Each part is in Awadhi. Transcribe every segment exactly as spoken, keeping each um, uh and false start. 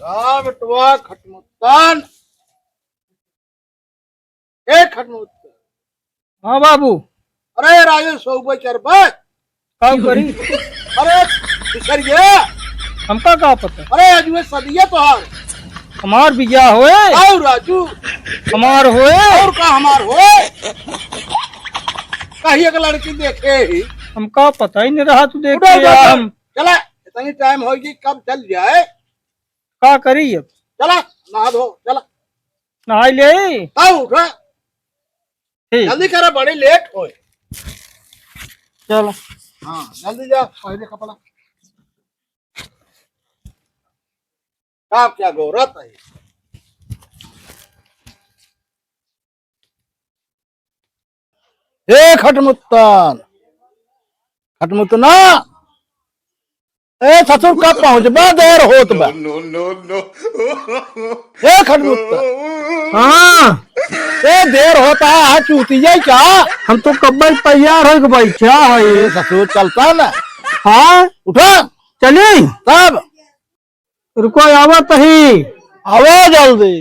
का बेटवा खटमुत्तन? ए खटमुत्तन। हाँ बाबू। अरे राजू, सौ रुपये चरबा। का करी? अरे बिसर गया। हमका का पता? अरे आज में सदिया तोहार। हमार बिया होए। आओ राजू। हमार होए। और का हमार होए? कहिए के लड़की देखे ही। हमका पता ही नहीं रहा तू देख उठो, के उठो, यार उठो। हम। चला, इतनी टाइम होगी, कब चल जाए। का करी अब? चला, नहा धो, चला। नहाई ले। तब उठा। ठीक। जल्दी करा, बड़ी लेट होए। चला। हाँ, जल्दी जा, पहले कपड़ा। का क्या गोरत है? ए खटमुत्तन, खटमुत्तना, ए ससुर कब पहुँचबा, देर होत बा। No, no, no। ए खटमुत्तन, हाँ। ए देर होता है, चूतिया क्या? हम तो कब्बे तैयार हो के बैठा है। ए ससुर चलता ना। हाँ। उठा। चली। तब। रुको, आवत ही। आवा जल्दी।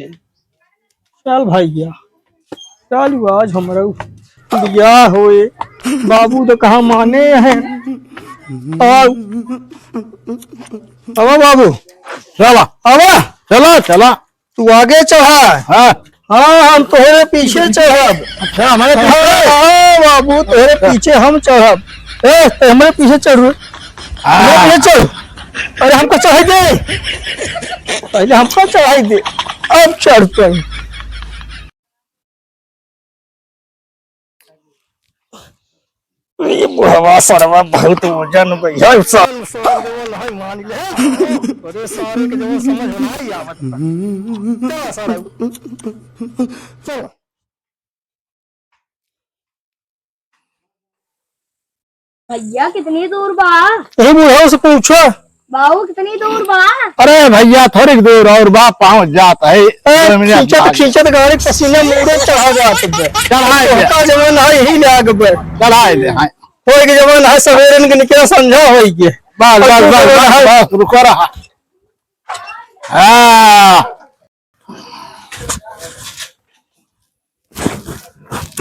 चल भैया, चल आज हमरा बियाह होए। बाबू तो कहाँ माने हैं। आओ। आवा बाबू। चला। आवा। चला, चला। तू आगे चढ़ा। हाँ। हाँ, हम तोहरे पीछे चढ़ब। अच्छा, हमारे पीछे? हाँ, हाँ, बाबू, तोहरे पीछे हम चढ़ब। ए, ते हमरे पीछे चढ़। हाँ। हमरे पीछे चढ़। अरे, हमको चढ़ाई दे। पहले हमको चढ़ाई दे, अब चढ़ते हैं। ये बुढ़वा सरवा बहुत वजन भैया, साल साल देवल है, मान ले। अरे सारे के जवन समझ में नहीं आवत बा। चलो सारे। चलो। भैया, कितनी दूर बा? यही बुढ़ऊ से पूछो। बाबू, कितनी दूर बा? अरे भैया, थोड़ी दूर और बा, पहुँच जात है। ए, दो मिनट खींचत, बाद। खींचत गाड़ी पसीना मुड़े चढ़ा जात बे। चढ़ाई दे। तोहका जवन है, यही लाग बे। चढ़ाई दे, हाँ। होई के जवन है, सवेरन के निकला, संझा होई के। बस, बस, बस, बस, बस, रुको रहा। हाँ।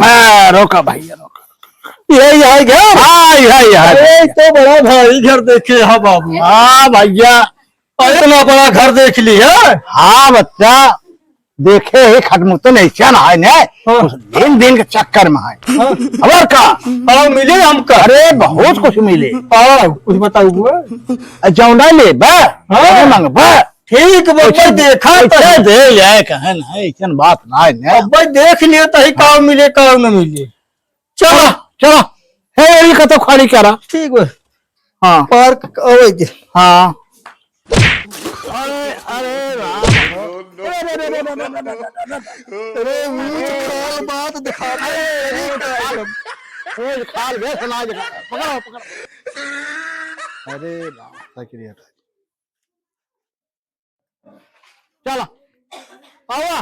हाँ, रोका भैया, रोका, रोका। यही है घर? हाँ, यही है। अरे, तो बड़ा भारी घर देखे है बाबू। हाँ भैया। इतना बड़ा घर देख ली है? हाँ बच्चा, देखे ही खटमुत्तन ऐसा ना है ने। हाँ। कुछ लेन देन के चक्कर में है। हाँ। और का? पाव मिले हमका? अरे बहुत कुछ मिले। पाव, कुछ बताऊ हुआ? जौना लेबा, हाँ। जौना मंगबा। ठीक बा, कुछ देखा तो। कैसे दे जाए, कहन है, ऐसन बात ना है ने। अब भाई देख लिया तो ही का मिले, का न मिले। चला, चला। हे, ये कतो खाली करा। ठीक बा। हाँ। पार्क आवे के। हाँ। अरे, अरे राम। अरे, अरे, अरे, अरे, अरे, अरे, अरे, अरे, अरे, ऊंच खाल बात दिखा। अरे, अरे, खाल। ओए, खाल बे, सुना दे। पकड़ो, पकड़ो। अरे राम, तक लिया था। चला, आवा।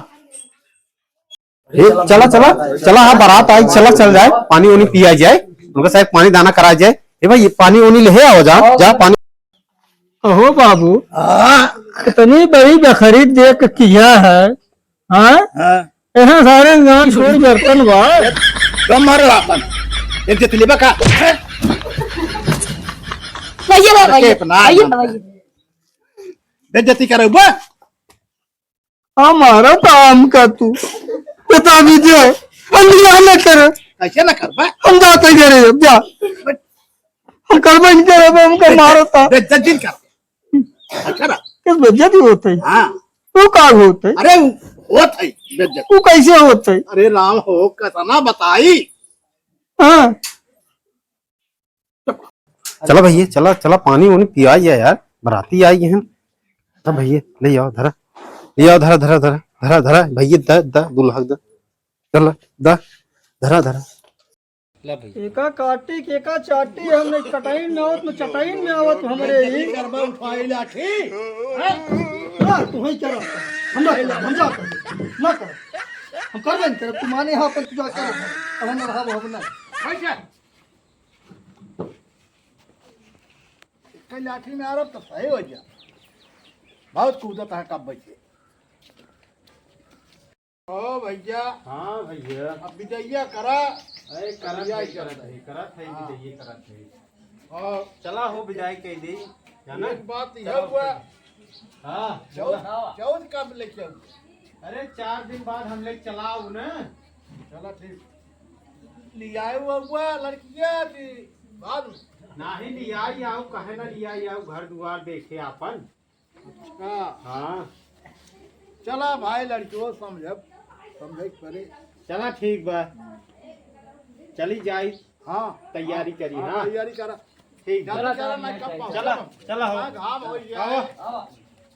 ए, चला, चला, चला, हाँ, बारात आई, चला, चल जाए, पानी उनी पिया जाए, उनका शायद पानी दाना करा जाए। ए भाई, ये पानी उनी ले आओ, जा, जा, पानी। अहो बाबू, हाँ। इतनी बड़ी बखरी देख किया है, हाँ? हाँ। यहाँ सारे गांव छोड़ बर्तन बा। कम मारो आपन, एक जतली बा का? भैया, भैया, भैया, भैया। बेइज्जती करे बा। हमारा काम का तू बता दीजिए, हम बियाह न करे। कैसे न करबा? हम जाते घरे, अब जा। हम करबे नहीं करे, अब हमका मारो था। बेइज्जती कर। अच्छा ना? किस बेइज्जती होते है? हाँ। वो का होते है? अरे, वो होत है बेइज्जती। वो कैसे होते है? अरे राम हो, कैसा ना बताई? हाँ। चला भैया, चला, चला, पानी वानी पिया जा यार, बराती आई हैं। चला भैया, ले आओ, धरा, ले आओ, धरा, धरा, धरा, धरा, धरा, भैया, द, द, दुल्हा द, चला, द, धरा, धरा। ला भैया। एका काटी, केका चाटी, हम नहीं कटाई में आवत, न चटाई में आवत, हमरे ही। करबा उठाई लाठी। हाँ? ना, तू ही करा। हम ना करब, हम जा करब। ना करब। हम करबे नहीं करब, तू माने यहाँ पर तू जा कर। हम ना रहब, हम ना। कैसे? कई लाठी में आरब तो सही हो जा। बहुत कूदत है कब बैठे। ओ भैया। हाँ भैया। अब विजैया करा। अरे करत विजैया है, करत करत है, है। करत है, हाँ। विजैया करत है। और चला हो विदाई कह दी, जाना? एक बात यह चलो। हुआ। हाँ, चौथ, बोला। चौथ कब लेके आऊ? अरे चार दिन बाद हम लेके चला आऊ ना। चला ठीक। लियाए हुआ हुआ लड़किया कि बाद में? नाही लियाई आऊ, कहे ना लियाई आऊ, घर दुआर देखे आपन। अच्छा। हाँ। चला भाई, लड़कियों समझब, समझे के पड़े। चला ठीक बा, चली जाई। हाँ। तैयारी करी, हाँ, हाँ। तैयारी करा। ठीक बा। चला, चला, मैं कब पहुँचब? चला, चला हो। हाँ, घाम हो गया। आवा।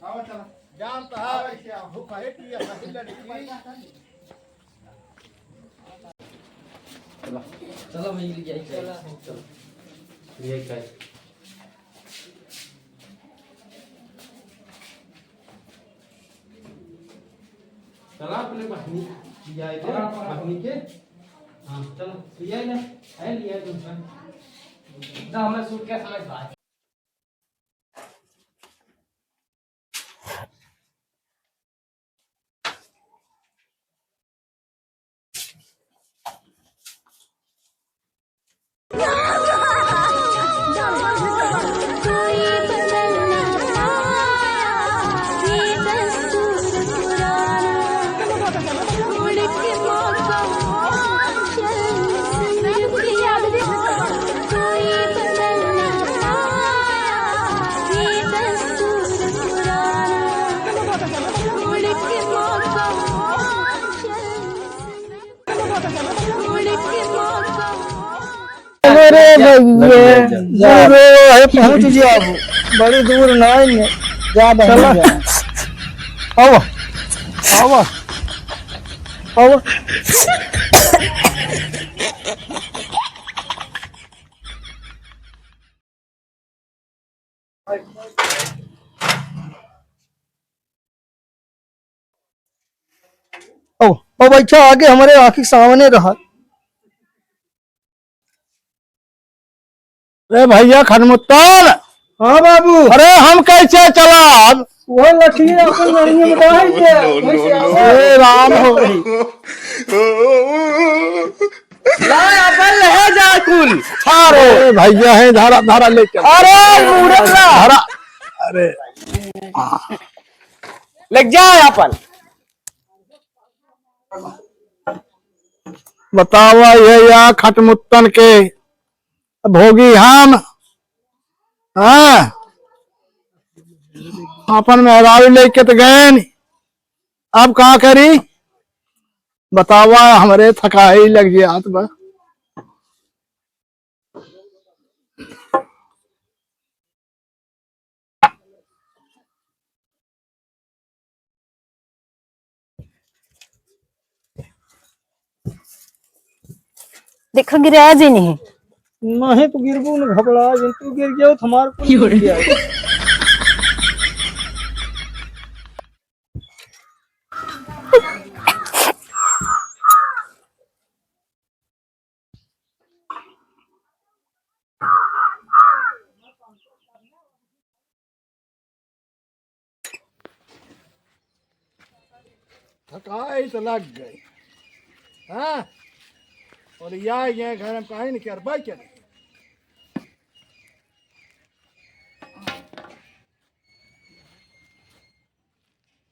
आवा, चला। जान तो है, भूख है कि ये सही लड़की। चला। चला भाई, ले जाई, चला। चला। ले जाई। चला अपने बहनी, ले जाए दे, हाँ, हाँ। बहनी के। हाँ, चला, ले जाए ना। है, ले जाए तुम, हाँ। जा, हमें सूट के समझ बात। अरे भैया, जा, जा, जा। दूर है, पहुँच जाबो, बड़ी दूर ना है। जा बहन, चला। जा। आवा, आवा, आवा। ओ, ओ बच्चा आगे हमरे आँखी के सामने रहा। अरे भैया खटमुत्तन। हाँ बाबू। अरे हम कैसे चलाब? वो लठिया अपन लड़िए में डाल दे। No, no, no, no। ए राम हो गई। ला, अपन ले जा कुल। सारो। ए भैया है, धारा, धारा लेके। अरे, मूरत ला। धारा। अरे। ले जा अपन। बतावा ये या खटमुत्तन के भोगी हम। हाँ। अपन मेहरारू लेके तो गए नी। अब का करी? बतावा, हमरे थकाई लग जात बा। देखो, गिरा जी नहीं। नहीं तो गिरबू न, घबरा जिन। तू गिर गया तो हमार कुल गिर गया। थकाई तो लग गई। हाँ? और या, ये घर में काहे नहीं कर, भाई क्या नहीं?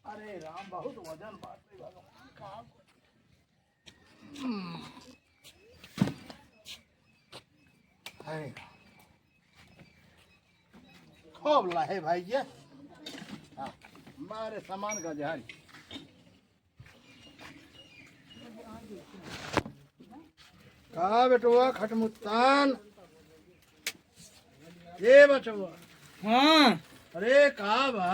अरे राम, बहुत वजन बात रे भगवान, कहाँ को-, हम्म। अरे। खूब लाहे भाई ये। हाँ, मारे सामान का झाड़ी। का बेटवा खटमुत्तान? ए बचवा। हाँ। अरे का बा?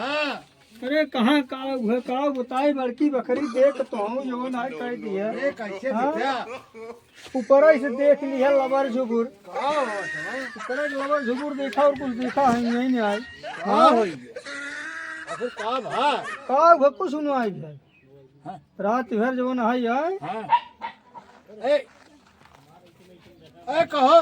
अरे कहाँ का हुआ, का बताई, बड़की बकरी देख तो हम जो ना कह दिया। अरे कैसे हाँ? दिखा? ऊपर से देख लिया लबर झुबुर। का हो बचवा? ऊपर से लबर झुबुर देखा और कुछ देखा है नहीं, नहीं आई। का हाँ? होई? आखिर का बा? का हुआ कुछ सुनो आई है। हाँ। रात भर जवन है, है? हाँ। ए, ए, कहो,